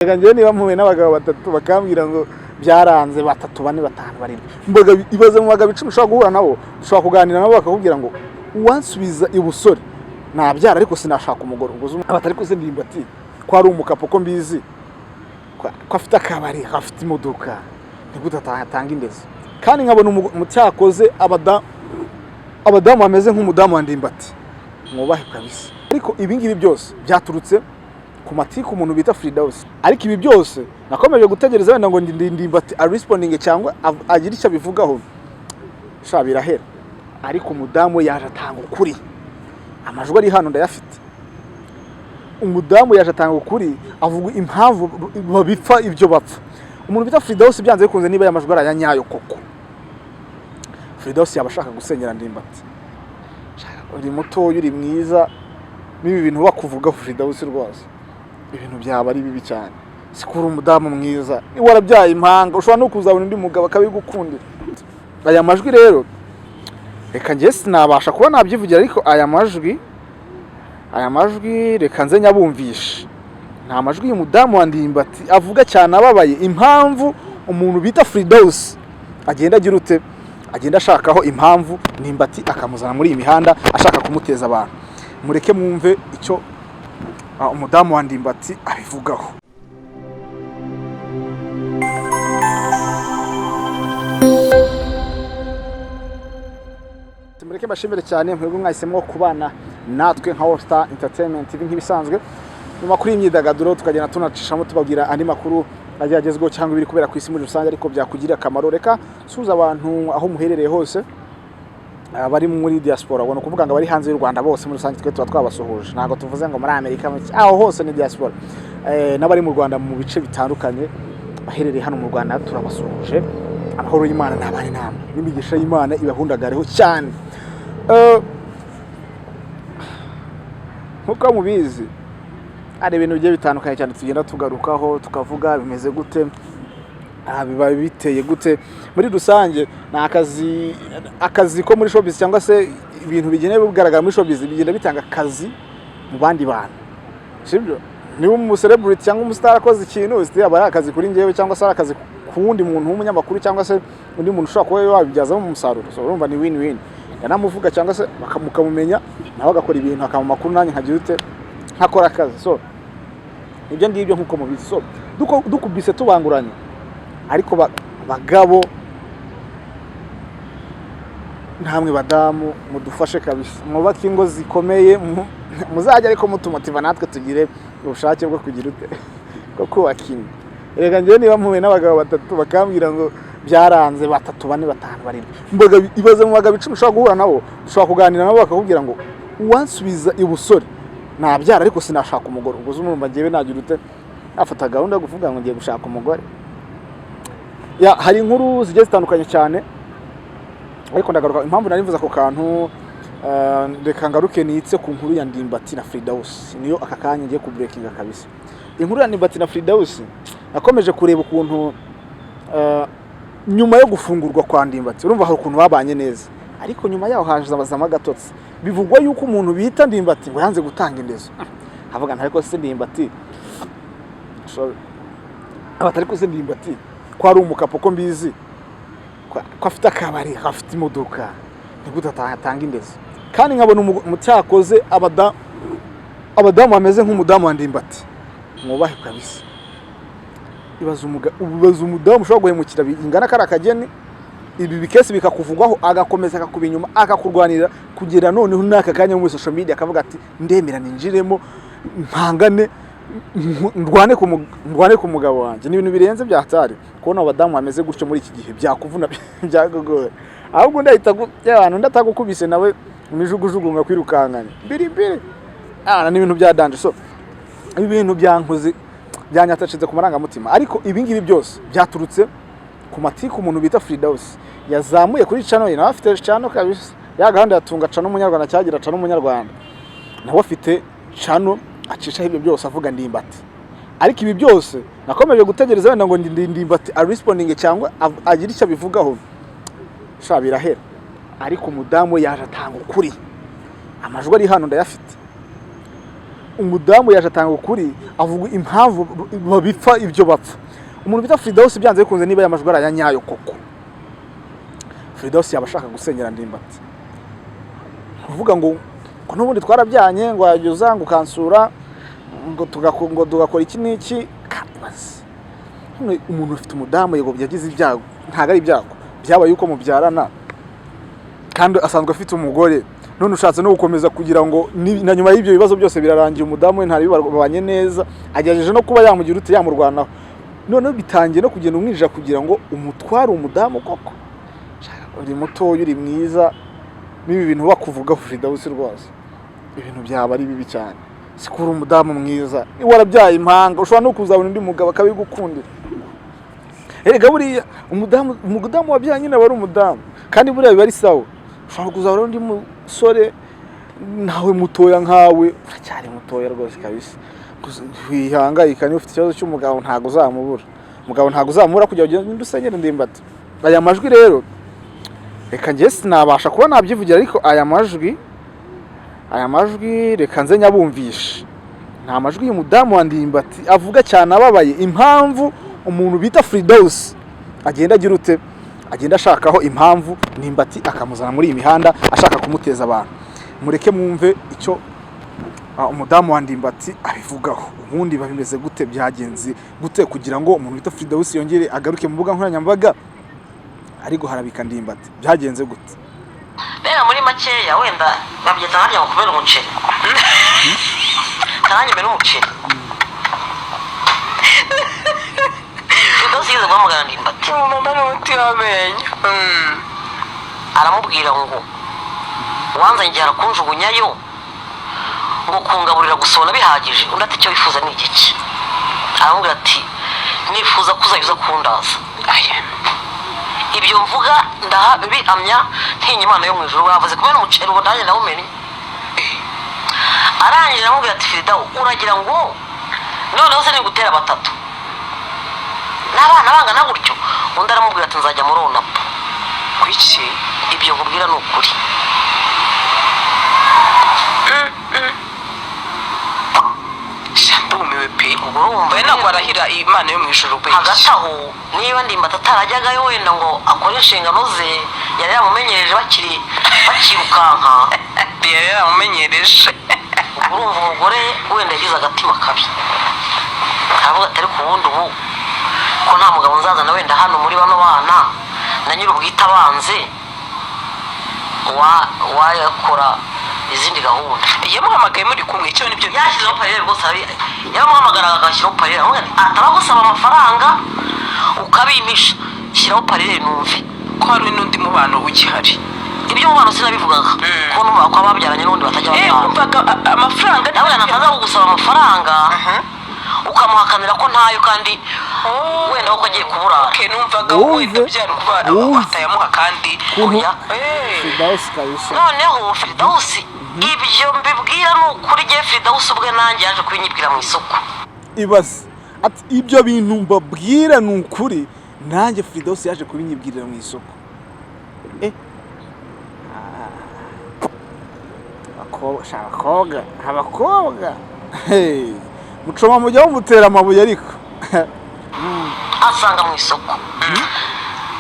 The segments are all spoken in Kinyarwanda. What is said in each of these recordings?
Reka njyewe niba mpuye n'abagabo batatu bakambwira ngo byaranze, batatu, bane, batanu, barindwi, ibaze mu bagabo 10 ushobora guhura nabo, ushobora kuganira nabo bakakubwira ngo uwansubiza ibusore nabyara ariko sinashaka umugore. Ubwo abatari kuze Ndimbati ko ari umukapo, ko mbizi ko afite akabari, afite imodoka, nigute atanga indezo? Kandi nkabona cyakoze abadamu bameze nk'umudamu wa Ndimbati mwubahe kabisa. Ariko ibi ngibi byose byaturutse ku matiku umuntu bita Fridaus. Ariko ibi byose nakomeje gutegereza wenda ngo Ndimbati arespondinge cyangwa agire icyo abivugaho, sha birahera. Ariko umudamu we yaje atanga ukuri, amajwi ari hano ndayafite. Umudamu yaje atanga ukuri, avuga impamvu babipfa ibyo bapfa. Umuntu bita Fridaus, byanze bikunze, niba aya majwi ari aya nyayo koko, Fridaus yaba ashaka gusenyera Ndimbati. Uri mutoya, uri mwiza, n'ibi bintu bakuvugaho, Fridaus, rwose ibintu byaba ari bibi cyane. Siko uri umudamu mwiza, niba warabyaye impanga ushobora no kuzabona undi mugabo akabigukundira. Aya majwi rero, reka njye sinabasha kuba nabyivugira, ariko aya majwi reka nze nyabumvishe. Nta majwi y'umudamu wa Ndimbati avuga cyane ababaye impamvu umuntu bita Fridaus agenda agira ute, agenda ashakaho impamvu Ndimbati akamuzana muri iyi mihanda ashaka kumuteza abantu. Mureke mwumve icyo umudamu wa Ndimbati abivugaho. Mureke mbashimire cyane mwebwe mwahisemo kubana natwe nka All Star Entertainment TV. Nk'ibisanzwe mu makuru y'imyidagaduro, tukagenda tunacishamo tubabwira andi makuru agiye agezweho cyangwa ibiri kubera ku isi muri rusange ariko byakugirira akamaro. Reka suhuza abantu aho muherereye hose, abari muri diaspora, ubwo ni ukuvuga ngo abari hanze y'u Rwanda bose muri rusange twe tuba twabasuhuje. Ntabwo tuvuze ngo muri Amerika, aho hose ni diaspora. N'abari mu Rwanda mu bice bitandukanye baherereye hano mu Rwanda turabasuhuje. Amahoro y'Imana ntabane namwe, n'imigisha y'Imana ibahundagareho cyane. Nk'uko mubizi, hari ibintu bigiye bitandukanye cyane tugenda tugarukaho, tukavuga bimeze gute, biba biteye gute. Muri rusange ni akazi ko muri showbiz cyangwa se ibintu bigenda bigaragara muri showbiz bigenda bitanga akazi mu bandi bantu, sibyo? Niba umucelebrity cyangwa umustar akoze ikintu, still aba ari akazi kuri njyewe cyangwa se ari akazi ku wundi muntu w'umunyamakuru cyangwa se undi muntu ushobora kuba wabibyazamo umusaruro. So urumva ni win win, yanamuvuga cyangwa se mukamumenya, nawe agakora ibintu akaba amakuru, nanjye nkagira ute, nkakora akazi. So ibyo ngibyo nk'uko mubizi. So dukubise tubanguranye, ariko bagabo ntamwe badamu mudufashe kabisa mwubake ingo zikomeye, muzajya ariko mutumotiva natwe tugire ubushake bwo kugira ute, bwo kubaka ingo. Reka njyewe niba mpuye n'abagabo batatu bakambwira ngo byaranze, batatu, bane, batanu, barindwi, ibaze mu bagabo 10 ushobora guhura nabo, ushobora kuganira nabo bakakubwira ngo uwansubiza ibusore nabyara ariko sinashaka umugore. Ubwo urumva njyewe nagira ute, nafata gahunda yo kuvuga ngo ngiye gushaka umugore? Ya, hari inkuru zigiye zitandukanye cyane, ariko ndagaruka impamvu nari mvuze ako kantu. Reka ngaruke nitse ku nkuru ya Ndimbati na Fridaus, niyo aka kanya ngiye kubreakinga kabisa. Inkuru ya Ndimbati na Fridaus, nakomeje kureba ukuntu nyuma yo gufungurwa kwa Ndimbati, urumva hari ukuntu babanye neza, ariko nyuma yaho hazamo agatotsi. Bivugwa yuko umuntu bita Ndimbati ngo yanze gutanga indezo. Havuga nti ariko se Ndimbati, sorry, abatari ko se Ndimbati ko ari umukapo, ko mbizi ko afite akabari, afite imodoka, nigute atanga indezo? Kandi nkabona cyakoze abadamu bameze nk'umudamu wa Ndimbati mwubahe kabisa. Ibaze umudamu ushobora guhemukira ingana kari akageni, ibi bikesi bikakuvugwaho, agakomeza akakuba inyuma, akakurwanira kugera noneho n'aka kanya muri social media akavuga ati ndemera ninjiremo mpangane, ndwane ku mugabo wanjye. Ni ibintu birenze byatari kubona abadamu bameze gutyo muri iki gihe, byakuvuna, byakugora. Ahubwo undi ahita abantu, undi atagukubise nawe imijugujugu ngo akwirukankane mbiri mbiri. Ah, ni ibintu bya danger. So ibi bintu byankoze, byanyatashize ku marangamutima. Ariko ibi ngibi byose byaturutse ku matiku umuntu bita Fridaus yazamuye kuri channel ye. Nawe afite channel kabisa, ya gahunda yatunga channel umunyarwanda cyagira channel umunyarwanda, nawe afite channel acishaho ibyo byose avuga Ndimbati. Ariko ibi byose nakomeje gutegereza wenda ngo Ndimbati arespondinge cyangwa agire icyo abivugaho, sha birahera. Ariko umudamu we yaje atanga ukuri, amajwi ari hano ndayafite. Umudamu yaje atanga ukuri, avuga impamvu babipfa ibyo bapfa. Umuntu bita Fridaus, byanze bikunze, niba aya majwi ari aya nyayo koko, Fridaus yaba ashaka gusenyera Ndimbati, kuvuga ngo n'ubundi twarabyanye, ngo wajya uza ngo ukansura, ngo tugakora iki n'iki. Kabaze none umuntu ufite umudamu, yego yagize ibyago, ntabwo ari ibyago byabaye yuko mubyarana, kandi asanzwe afite umugore, none ushatse no gukomeza kugira ngo na nyuma y'ibyo bibazo byose birarangiye, umudamu we ntari babanye neza, agerageje no kuba yamugira ute, yamurwanaho, noneho bitangiye no kugenda umwinjira kugira ngo umutware umudamu koko. Uri mutoya, uri mwiza, n'ibi bintu bakuvugaho, Fridaus, rwose ibintu byaba ari bibi cyane. Siko uri umudamu mwiza, warabyaye impanga, ushobora no kuzabona undi mugabo akabigukundira. Erega buriya umudamu wabyaye nyine aba ari umudamu, kandi buriya biba ari sawa. Ushobora kuzabona undi musore nawe mutoya nkawe, uracyari mutoya rwose kabisa. Wihangayika, niba ufite ikibazo cy'umugabo ntabwo uzamubura, umugabo ntabwo uzamubura kugira ngo ugende usenyere Ndimbati. Aya majwi rero, reka njye sinabasha kuba nabyivugira, ariko aya majwi reka nze nyabumvishe. Nta majwi y'umudamu wa Ndimbati avuga cyane ababaye impamvu umuntu bita Fridaus agenda agira ute, agenda ashakaho impamvu Ndimbati akamuzana muri iyi mihanda ashaka kumuteza abantu. Mureke mwumve icyo umudamu wa Ndimbati abivugaho. Ubundi babimeze gute, byagenze gute kugira ngo umuntu bita Fridaus yongere agaruke mu mbuga nkoranyambaga ari guharabika Ndimbati? Byagenze gute? Mbega muri makeya, wenda babyita harya ngo kubera umuceri, nanjye mbere umuceri. Firdausi yigeze guhamagara Ndimbati. Umumama n'umuti w'amenyo. Aramubwira ngo wanzanye igihe arakunjugunyayo, ngo kungaburira gusa bihagije. Undi ati: "Icyo wifuza ni igiki?" Aramubwira ati: "Nifuza ko uzajya uza kundaza." Aya. Ibyo mvuga ndaha bihamya ntinya Imana yo mu ijuru. Bavuze kubera umuceri, ubu nanjye ndawumennye. Arangije aramubwira ati: "Firidawu, uragira ngo noneho se nigutera batatu n'abana bangana gutyo?" Undi aramubwira ati: "Nzajya muri onapo." Kuki? Ibyo nkubwira ni ukuri. Sha, ndumiwe pe. Ubwo urumva We ntabwo arahira Imana yo mu ijuru pe. Hagati aho, niba Ndimbati atarajyagayo wenda ngo akore inshingano ze yari yamumenyereje bakiri bakirukanka. Yari yaramumenyereje. Ubwo urumva umugore wenda yagize agatima kabi, aravuga ati: "Ariko ubundi ubu ko nta mugabo nzazana wenda hano muri bano bana na nyir'ubwite abanze wayakora izindi gahunda." Yamuhamagaye muri kumwe icyo nibyo? Yashyizeho parire rwose, yaramuhamagaraga agashyiraho parire, aramubwira ati: "Atabagusaba amafaranga ukabimpisha, shyiraho parire numve." Ko hari n'undi mubano ugihari. Ibyo mubano sinabivugaga, kuko numva ko ababyaranye n'ubundi batajya batana. Wumvaga amafaranga. Nawe nataza kugusaba amafaranga ukamuhakanira ko ntayo, kandi wenda ko agiye kuburara. Okay, numvaga Wumve. wenda byari kuba Wumve. atayamuha kandi. Ukuntu Oya. Fridaus kabisa. Noneho Firidawusi, ibyo mbibwira ni ukuri, igihe Firidawusi ubwe nanjye yaje kubinyibwira mu isoko. Ibaze ati: "Ibyo bintu mbabwira ni ukuri, nanjye Fridaus yaje kubinyibwirira mu isoko." Abakobwa sha, abakobwa, hey, mucoma mujya mumutera amabuye ariko. Asanga mu isoko,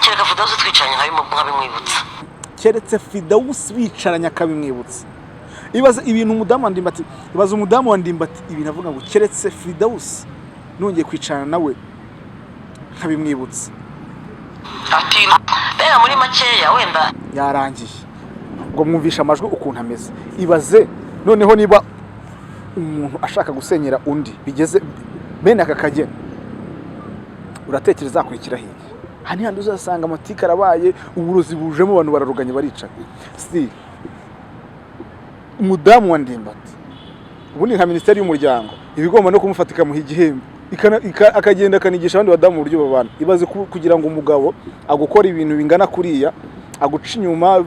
kereka Firidawusi twicaranye nkabimwibutsa. Keretse Fridaus bicaranye akabimwibutsa. Ibaze ibintu umudamu wa Ndimbati, ibaze umudamu wa Ndimbati ibintu avuga ngo keretse Fridaus nongeye kwicarana nawe nkabimwibutsa. Ati Mbega muri makeya wenda Yarangiye ngo mwumvishe amajwi ukuntu ameze. Ibaze noneho niba umuntu ashaka gusenyera undi bigeze bene aka kageni, uratekereza akurikira hirya aha handi uzasanga amatika arabaye, uburozi bujemo, abantu bararuganye, baricara. Si umudamu wa Ndimbati, ubundi nka Minisiteri y'Umuryango iba igomba no kumufata ikamuha igihembo, akagenda akanigisha abandi badamu uburyo babana. Ibaze kugira ngo umugabo agukora ibintu bingana kuriya, aguca inyuma,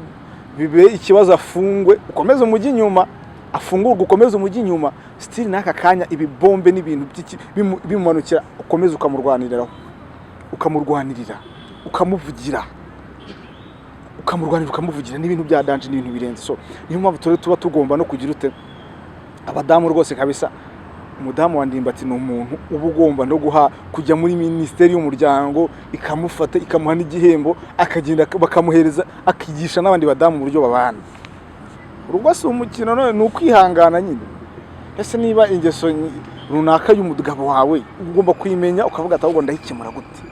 bibe ikibazo, afungwe, ukomeze umujyi inyuma, afungurwe, ukomeze umujyi inyuma, still n'aka kanya ibibombe n'ibintu bimumanukira, ukomeze ukamurwaniriraho, ukamurwanirira, ukamuvugira, ukamurwanira, ukamuvugira, n'ibintu bya danger, n'ibintu birenze. So niyo mpamvu tuba tugomba no kugira ute. Abadamu rwose kabisa, umudamu wa Ndimbati ni umuntu uba ugomba no guha kujya muri Minisiteri y'Umuryango, ikamufata ikamuha n'igihembo, akagenda bakamuhereza, akigisha n'abandi badamu uburyo babana. Urugo si umukino, none ni ukwihangana nyine. Ese niba ingeso runaka y'umugabo wawe ugomba kuyimenya, ukavuga ati: "Ahubwo ndayikemura gute?"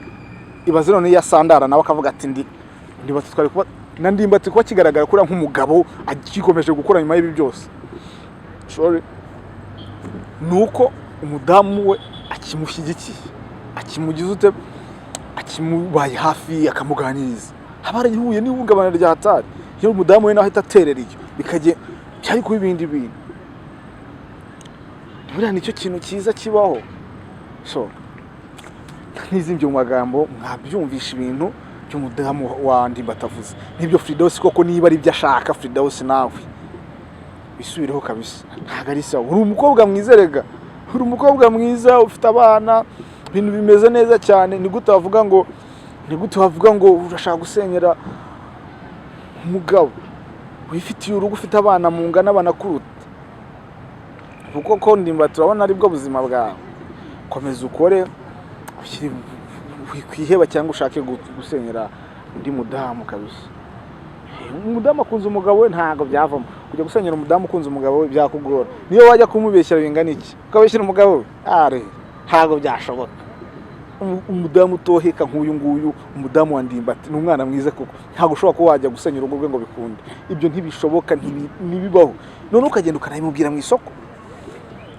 Ibaze none iyo asandara nawe akavuga ati ndi Ndimbati, twari kuba na Ndimbati kuba kigaragara kuriya nk'umugabo agikomeje gukora nyuma y'ibi byose. Sorry, ni uko umudamu we akimushyigikiye, akimugize ute, akimubaye hafi, akamuganiriza, haba harahuye n'ihungabana rya hatari. Iyo umudamu we nawe ahita aterera iyo bikajya byari kuba ibindi bintu. Buriya nicyo kintu cyiza kibaho. So ntizimbye mu magambo, mwabyumvisha ibintu by'umudamu wa Ndimbati avuze n'ibyo Fridaus. Koko niba ari ibyo ashaka, Fridaus nawe wisubireho kabisa, ntabwo ari sawa. Uri umukobwa mwiza rega, uri umukobwa mwiza, ufite abana, ibintu bimeze neza cyane. Ni gute wavuga ngo urashaka gusenyera umugabo wifitiye urugo, ufite abana mungana banakuruta? Kuko ko Ndimbati turabona aribwo buzima bwawe. Komeza ukore, wikwiheba cyangwa ushake gusenyera undi mudamu kabisa. Umudamu akunze umugabo we, ntabwo byavamo. Kujya gusenyera umudamu ukunze umugabo we byakugora, niyo wajya kumubeshyera bingana iki, ukabeshyira umugabo we, are ntabwo byashoboka. Umudamu utoheka nk'uyu nguyu, umudamu wa Ndimbati ni umwana mwiza koko, ntabwo ushobora kuba wajya gusenya urugo rwe ngo bikunde. Ibyo ntibishoboka, ntibibaho. None ukagenda ukanabimubwira mu isoko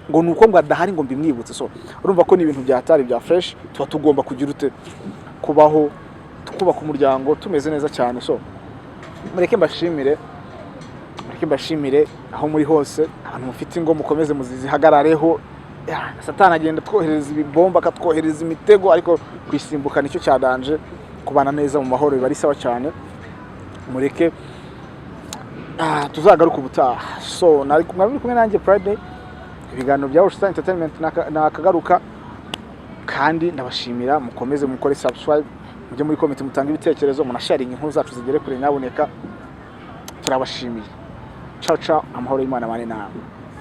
ngo ni uko ngo adahari ngo mbimwibutse. So urumva ko ni ibintu bya hatari bya fresh. Tuba tugomba kugira ute, kubaho twubaka umuryango tumeze neza cyane. So mureke mbashimire, mureke mbashimire aho muri hose. Abantu mufite ingo, mukomeze muzihagarareho. Ya, Satani agenda atwohereza ibibomba, akatwohereza imitego, ariko kwisimbuka nicyo cya danger. Kubana neza mu mahoro biba ari sawa cyane. Mureke tuzagaruke ubutaha. So nari mwari kumwe nanjye Pride, ibiganiro bya Star Entertainment nakagaruka, kandi ndabashimira. Mukomeze mukore subscribe, mujye muri comment mutange ibitekerezo, munasharinga inkuru zacu zigere kure nyabuneka. Turabashimiye. Ciao ciao, amahoro y'Imana bane nawe.